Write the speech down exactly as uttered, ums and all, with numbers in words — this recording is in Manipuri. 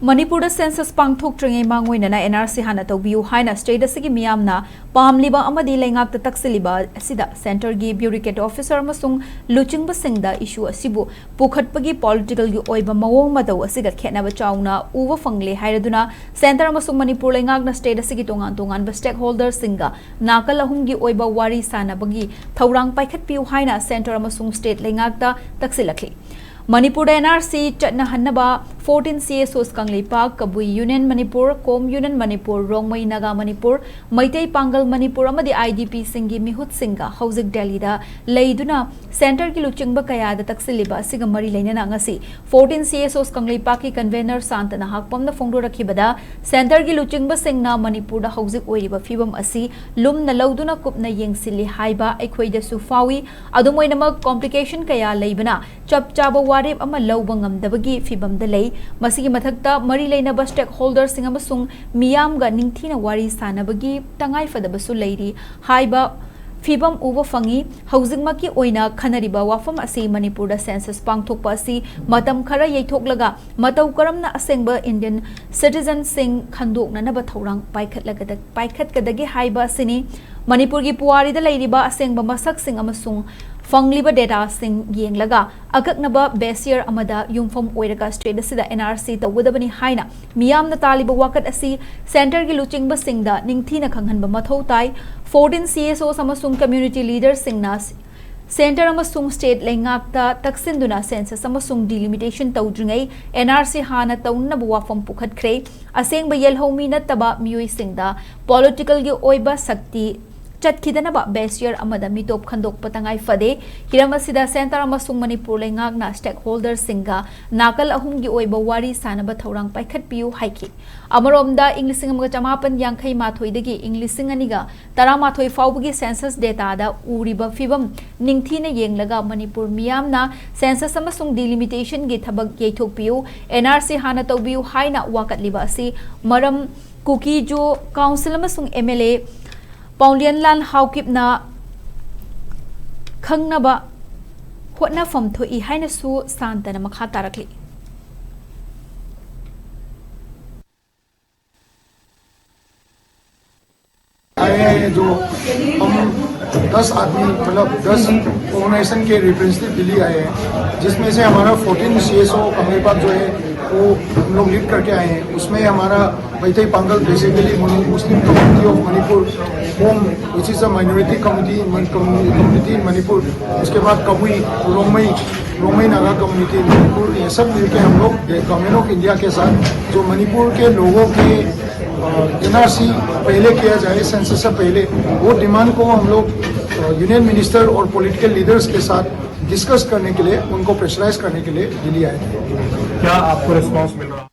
ꯃꯅꯤꯄꯨꯔꯗ ꯁꯦꯟꯁꯁ ꯄꯥꯡꯊꯣꯛꯇ꯭ꯔꯤꯉꯩ ꯃꯥꯡꯑꯣꯏꯅꯅ ꯑꯦꯟ ꯑꯥꯔ ꯁꯤ ꯍꯥꯟꯅ ꯇꯧꯕꯤꯌꯨ ꯍꯥꯏꯅ ꯁ꯭ꯇꯦꯠ ꯑꯁꯤꯒꯤ ꯃꯤꯌꯥꯝꯅ ꯄꯥꯝꯂꯤꯕ ꯑꯃꯗꯤ ꯂꯩꯉꯥꯛꯇ ꯇꯛꯁꯤꯜꯂꯤꯕ ꯑꯁꯤꯗ ꯁꯦꯟꯇꯔꯒꯤ ꯕ꯭ꯌꯨꯔꯣꯀ꯭ꯔꯦꯠ ꯑꯣꯐꯤꯁꯔ ꯑꯃꯁꯨꯡ ꯂꯨꯆꯤꯡꯕꯁꯤꯡꯗ ꯏꯁꯨ ꯑꯁꯤꯕꯨ ꯄꯨꯈꯠꯄꯒꯤ ꯄꯣꯂꯤꯇꯤꯀꯦꯜꯒꯤ ꯑꯣꯏꯕ ꯃꯑꯣꯡ ꯃꯇꯧ ꯑꯁꯤꯒ ꯈꯦꯠꯅꯕ ꯆꯥꯎꯅ ꯎꯕ ꯐꯪꯂꯦ ꯍꯥꯏꯔꯗꯨꯅ ꯁꯦꯟꯇꯔ ꯑꯃꯁꯨꯡ ꯃꯅꯤꯄꯨꯔ ꯂꯩꯉꯥꯛꯅ ꯁ꯭ꯇꯦꯠ ꯑꯁꯤꯒꯤ ꯇꯣꯉꯥꯟ ꯇꯣꯉꯥꯟꯕ ꯁ꯭ꯇꯦꯛ ꯍꯣꯜꯗꯔꯁꯤꯡꯒ ꯅꯥꯀꯜ ꯑꯍꯨꯝꯒꯤ ꯑꯣꯏꯕ ꯋꯥꯔꯤ ꯁꯥꯅꯕꯒꯤ ꯊꯧꯔꯥꯡ ꯄꯥꯏꯈꯠꯄꯤꯌꯨ ꯍꯥꯏꯅ ꯁꯦꯟꯇꯔ ꯑꯃꯁꯨꯡ ꯁ꯭ꯇꯦꯠ ꯂꯩꯉꯥꯛꯇ ꯇꯛꯁꯤꯜꯂꯛꯂꯤ꯫ ꯃꯅꯤꯄꯨꯔꯗ and R C ꯆꯠꯅꯍꯟꯅꯕ fourteen C S ꯑꯣꯁ ꯀꯪꯂꯩꯄꯥꯛ, ꯀꯕꯨꯏ ꯌꯨꯅꯤꯌꯟ ꯃꯅꯤꯄꯨꯔ, ꯀꯣꯝ ꯌꯨꯅꯤꯌꯟ ꯃꯅꯤꯄꯨꯔ, ꯔꯣꯡꯃꯩ ꯅꯥꯒꯥ ꯃꯅꯤꯄꯨꯔ, ꯃꯩꯇꯩ ꯄꯥꯡꯒꯜ ꯃꯅꯤꯄꯨꯔ ꯑꯃꯗꯤ ꯑꯥꯏ ꯗꯤ ꯄꯤꯁꯤꯡꯒꯤ ꯃꯤꯍꯨꯠꯁꯤꯡꯒ ꯍꯧꯖꯤꯛ ꯗꯦꯜꯂꯤꯗ ꯂꯩꯗꯨꯅ ꯁꯦꯟꯇꯔꯒꯤ ꯂꯨꯆꯤꯡꯕ ꯀꯌꯥꯗ ꯇꯛꯁꯤꯜꯂꯤꯕ ꯑꯁꯤꯒ ꯃꯔꯤ ꯂꯩꯅꯅ ꯉꯁꯤ ꯐꯣꯔꯇꯤꯟ ꯁꯤ ꯑꯦꯁ ꯑꯣꯁ ꯀꯪꯂꯩꯄꯥꯛꯀꯤ ꯀꯟꯚꯦꯅꯔ ꯁꯥꯟꯇꯅ ꯍꯥꯛꯄꯝꯅ ꯐꯣꯡꯗꯣꯔꯛꯈꯤꯕꯗ ꯁꯦꯟꯇꯔꯒꯤ ꯂꯨꯆꯤꯡꯕꯁꯤꯡꯅ ꯃꯅꯤꯄꯨꯔꯗ ꯍꯧꯖꯤꯛ ꯑꯣꯏꯔꯤꯕ ꯐꯤꯕꯝ ꯑꯁꯤ ꯂꯨꯝꯅ ꯂꯧꯗꯨꯅ ꯀꯨꯞꯅ ꯌꯦꯡꯁꯤꯜꯂꯤ ꯍꯥꯏꯕ ꯑꯩꯈꯣꯏꯗꯁꯨ ꯐꯥꯎꯏ꯫ ꯑꯗꯨꯝ ꯑꯣꯏꯅꯃꯛ ꯀꯣꯝꯄ꯭ꯂꯤꯀꯦꯁꯟ ꯀꯌꯥ ꯂꯩꯕꯅ ꯆꯞ ꯆꯥꯕ ꯋꯥꯔꯦꯞ ꯑꯃ ꯂꯧꯕ ꯉꯝꯗꯕꯒꯤ ꯐꯤꯕꯝꯗ ꯂꯩ꯫ ꯃꯁꯤꯒꯤ ꯃꯊꯛꯇ ꯃꯔꯤ ꯂꯩꯅꯕ ꯁ꯭ꯇꯦꯛ ꯍꯣꯜꯗꯔꯁꯤꯡ ꯑꯃꯁꯨꯡ ꯃꯤꯌꯥꯝꯒ ꯅꯤꯡꯊꯤꯅ ꯋꯥꯔꯤ ꯁꯥꯅꯕꯒꯤ ꯇꯉꯥꯏꯐꯗꯕꯁꯨ ꯂꯩꯔꯤ ꯍꯥꯏꯕ ꯐꯤꯕꯝ ꯎꯕ ꯐꯪꯏ꯫ ꯍꯧꯖꯤꯛꯃꯛꯀꯤ ꯑꯣꯏꯅ ꯈꯟꯅꯔꯤꯕ ꯋꯥꯐꯝ ꯑꯁꯤ ꯃꯅꯤꯄꯨꯔꯗ ꯁꯦꯟꯁꯁ ꯄꯥꯡꯊꯣꯛꯄ ꯑꯁꯤ ꯃꯇꯝ ꯈꯔ ꯌꯩꯊꯣꯛꯂꯒ ꯃꯇꯧ ꯀꯔꯝꯅ ꯑꯁꯦꯡꯕ ꯏꯟꯗꯤꯌꯟ ꯁꯤꯇꯤꯖꯟꯁꯤꯡ ꯈꯟꯗꯣꯛꯅꯅꯕ ꯊꯧꯔꯥꯡ ꯄꯥꯏꯈꯠꯂꯒꯗ-, ꯄꯥꯏꯈꯠꯀꯗꯒꯦ ꯍꯥꯏꯕ ꯑꯁꯤꯅꯤ꯫ ꯃꯅꯤꯄꯨꯔꯒꯤ ꯄꯨꯋꯥꯔꯤꯗ ꯂꯩꯔꯤꯕ ꯑꯁꯦꯡꯕ ꯃꯁꯛꯁꯤꯡ ꯑꯃꯁꯨꯡ ꯐꯪꯂꯤꯕ ꯗꯦꯇꯥꯁꯤꯡ ꯌꯦꯡꯂꯒ ꯑꯀꯛꯅꯕ ꯕꯦꯁ ꯌꯔ ꯑꯃꯗ ꯌꯨꯝꯐꯝ ꯑꯣꯏꯔꯒ ꯁ꯭ꯇꯦꯠ ꯑꯁꯤꯗ ꯑꯦꯟ ꯑꯥꯔ ꯁꯤ ꯇꯧꯒꯗꯕꯅꯤ ꯍꯥꯏꯅ ꯃꯤꯌꯥꯝꯅ ꯇꯥꯜꯂꯤꯕ ꯋꯥꯀꯠ ꯑꯁꯤ ꯁꯦꯟꯇꯔꯒꯤ ꯂꯨꯆꯤꯡꯕꯁꯤꯡꯗ ꯅꯤꯡꯊꯤꯅ ꯈꯪꯍꯟꯕ ꯃꯊꯧ ꯇꯥꯏ꯫ ꯐꯣꯔꯇꯤꯟ ꯁꯤ ꯑꯦꯁ ꯑꯣꯁ ꯑꯃꯁꯨꯡ ꯀꯝꯃ꯭ꯌꯨꯅꯤꯇꯤ ꯂꯤꯗꯔꯁꯤꯡꯅ ꯁꯦꯟꯇꯔ ꯑꯃꯁꯨꯡ ꯁ꯭ꯇꯦꯠ ꯂꯩꯉꯥꯛꯇ ꯇꯛꯁꯤꯟꯗꯨꯅ ꯁꯦꯟꯁꯁ ꯑꯃꯁꯨꯡ ꯗꯤꯂꯤꯃꯤꯇꯦꯁꯟ ꯇꯧꯗ꯭ꯔꯤꯉꯩ ꯑꯦꯟ ꯑꯥꯔ ꯁꯤ ꯍꯥꯟꯅ ꯇꯧꯅꯅꯕ ꯋꯥꯐꯝ ꯄꯨꯈꯠꯈ꯭ꯔꯦ꯫ ꯑꯁꯦꯡꯕ ꯌꯦꯜꯍꯧꯃꯤ ꯅꯠꯇꯕ ꯃꯤꯑꯣꯏꯁꯤꯡꯗ ꯄꯣꯂꯤꯇꯤꯀꯦꯜꯒꯤ ꯑꯣꯏꯕ ꯁꯛꯇꯤ ꯆꯠꯈꯤꯗꯅꯕ ꯕꯦꯁ ꯌꯔ ꯑꯃꯗ ꯃꯤꯇꯣꯞ ꯈꯟꯗꯣꯛꯄ ꯇꯉꯥꯏ ꯐꯗꯦ꯫ ꯍꯤꯔꯝ ꯑꯁꯤꯗ ꯁꯦꯟꯇꯔ ꯑꯃꯁꯨꯡ ꯃꯅꯤꯄꯨꯔ ꯂꯩꯉꯥꯛꯅ ꯁ꯭ꯇꯦꯛ ꯍꯣꯜꯗꯔꯁꯤꯡꯒ ꯅꯥꯀꯜ ꯑꯍꯨꯝꯒꯤ ꯑꯣꯏꯕ ꯋꯥꯔꯤ ꯁꯥꯅꯕ ꯊꯧꯔꯥꯡ ꯄꯥꯏꯈꯠꯄꯤꯌꯨ ꯍꯥꯏꯈꯤ꯫ ꯑꯃꯔꯣꯝꯗ ꯏꯪ ꯂꯤꯁꯤꯡ ꯑꯃꯒ ꯆꯃꯥꯄꯟ ꯌꯥꯡꯈꯩ ꯃꯥꯊꯣꯏꯗꯒꯤ ꯏꯪ ꯂꯤꯁꯤꯡ ꯑꯅꯤꯒ ꯇꯔꯥꯃꯥꯊꯣꯏ ꯐꯥꯎꯕꯒꯤ ꯁꯦꯟꯁꯁ ꯗꯦꯇꯥꯗ ꯎꯔꯤꯕ ꯐꯤꯕꯝ ꯅꯤꯡꯊꯤꯅ ꯌꯦꯡꯂꯒ ꯃꯅꯤꯄꯨꯔ ꯃꯤꯌꯥꯝꯅ ꯁꯦꯟꯁꯁ ꯑꯃꯁꯨꯡ ꯗꯤꯂꯤꯃꯤꯇꯦꯁꯟꯒꯤ ꯊꯕꯛ ꯌꯩꯊꯣꯛꯄꯤꯌꯨ, ꯑꯦꯟ ꯑꯥꯔ ꯁꯤ ꯍꯥꯟꯅ ꯇꯧꯕꯤꯌꯨ ꯍꯥꯏꯅ ꯋꯥꯀꯠꯂꯤꯕ ꯑꯁꯤ ꯃꯔꯝ ꯀꯨꯀꯤꯖꯣ ꯀꯥꯎꯟꯁꯤꯜ ꯑꯃꯁꯨꯡ ꯑꯦꯝ ꯑꯦꯜ ꯑꯦ ꯄꯥꯎꯂꯤꯌꯟꯂꯥꯜ ꯍꯥꯎꯀꯤꯞꯅ ꯈꯪꯅꯕ ꯍꯣꯠꯅꯐꯝ ꯊꯣꯛꯏ ꯍꯥꯏꯅꯁꯨ ꯁꯥꯟꯇꯅ ꯃꯈꯥ ꯇꯥꯔꯛꯂꯤ꯫ आए हैं जो हम दस आदमी, मतलब दस ऑर्गेनाइजेशन के रिप्रेजेंटेटिव दिल्ली आए हैं, जिसमें से हमारा फोर्टीन सीएसओ कांगेपाक जो है, वो हम लोग लीड करके आए हैं। उसमें हमारा Meitei Pangal, basically Muslim community of Manipur, home, which is a minority community, community in Manipur. उसके बाद कबुई, रोंगमई, रोंगमई नागा कम्युनिटी इन मणिपुर, ये सब मिलके हम लोग गवर्नमेंट ऑफ इंडिया के साथ जो मणिपुर के लोगों के एनआरसी पहले किया जाए, सेंसस से पहले, वो डिमांड को हम लोग यूनियन मिनिस्टर और पॉलिटिकल लीडर्स के साथ डिस्कस करने के लिए, उनको प्रेशराइज करने के लिए दिल्ली आए थे। क्या आपको रिस्पॉन्स मिल रहा?